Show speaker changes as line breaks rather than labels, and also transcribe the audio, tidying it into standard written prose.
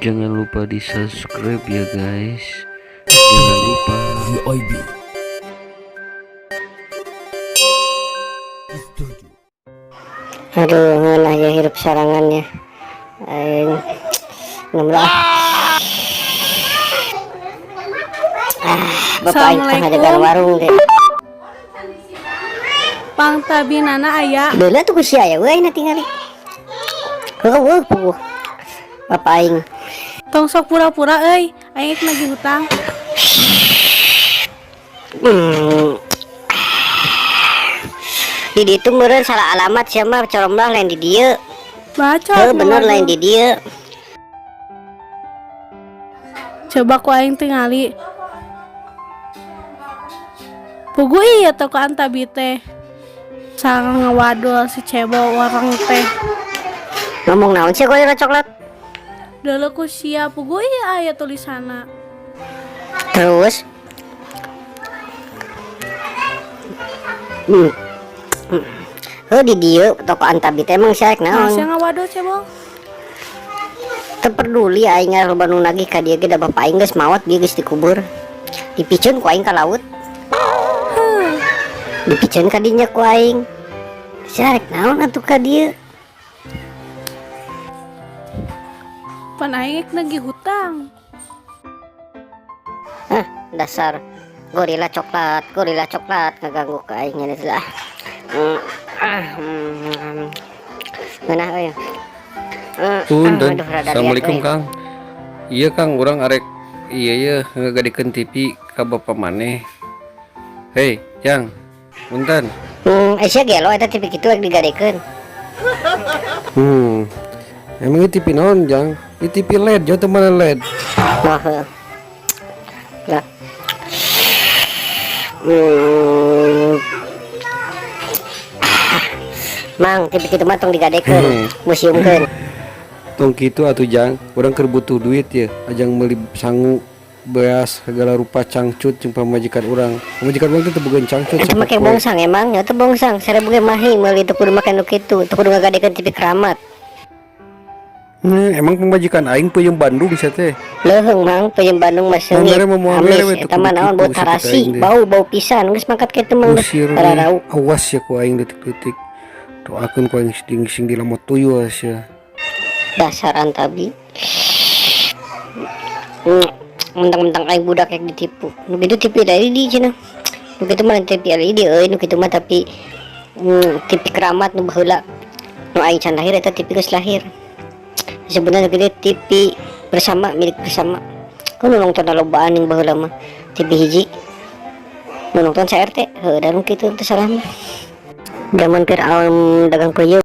Jangan lupa di subscribe ya, guys. Jangan lupa.
VIB Studio.
Aduh, ngeunah ya hirup sorangan ya. Aing ngemlah. Ah, bapak aing teh ngajagan warung deh.
Pangtabinana aya?
Deuleu tuh ku sia ya euy na tingali. Heueuh puguh. Bapak aing.
Tong sok pura-pura euy, aing rek nagih hutang.
Di ditu meureun salah alamat sia mah, coromlah lain di dieu.
Bacot.
Heuh, bener lain di dieu.
Coba ku aing tingali. Puguh iya toko Antabi teh. Sareng ngawadul si cebol warang teh.
Ngomong naon sih gorila coklat?
Deuleu ku sia, puguh iya aya tulisanna.
Terus? Heuh, di dieu toko Antabi teh emang sia rek
Nah,
naon?
sia ngawadul cebol.
Teu peduli aing loba nu nagih ka dieu ge, da bapak aing geus maot, bieu geus dikubur. Dipiceun ku aing ka laut. Dipiceun ka dinya ku aing. Sia rek naon atuh ka dieu?
Pan aing rek nagih hutang.
Hah, dasar gorila coklat ngaganggu ka aing ini lah. Ngeunah euy.
Punten.
Aduh, rada liat
Assalamualaikum
euy.
Kang. Iya Kang, urang arek iya iya ngagadekeun TV ka bapak maneh. Hei, Jang. Punten.
Sia gelo eta TV kitu rek digadekeun.
Emang ieu TV naon, Jang? Ieu TV LED, jauh teu mana LED.
Wah, heuh. Ya. Mang, TV kitu mah tong digadekeun, museumkeun.
Tong kitu atuh Jang, urang keur butuh duit ya, ajang meuli sangu beas segala rupa cangcut jeung pamajikan urang. Pamajikan urang teh teu boga cangcut
Eta make
sapopoe.
Bongsang emang, nya teu bongsang, 1000 ge mahi meuli teu kudu make nu kitu, teu kudu ngagadekeun TV keramat.
Emang pamajikan aing peuyeum Bandung sia teh.
Leuheung Mang, peuyeum Bandung mah seungit.
Mamere mah moal mere
Amis,
we teu
eta mah
kudu
naon bau
kitu sakit
tarasi,
aing deh.
bau-bau pisan, geus mangkat kitu mah geus
Usir we.
rarau.
Awas ya ku aing detik-detik. Doakeun ku aing sing dilamot tuyul sia.
Dasar Antabi. Mentang-mentang aing budak rek ditipu. Nu kitu TV LED cenah. Nu kitu mah TV LED euy, nu kitu mah tapi TV keramat nu baheula. Nu aing can lahir eta TV geus lahir. Sebenarnya kitu TV bersama, milik bersama. Ku nu nongton lobaan yang baheula mah TV hiji. Nu nongton sa RT, heuh da nu kitu teu salah mah. Zaman Firaun dagang peuyeum.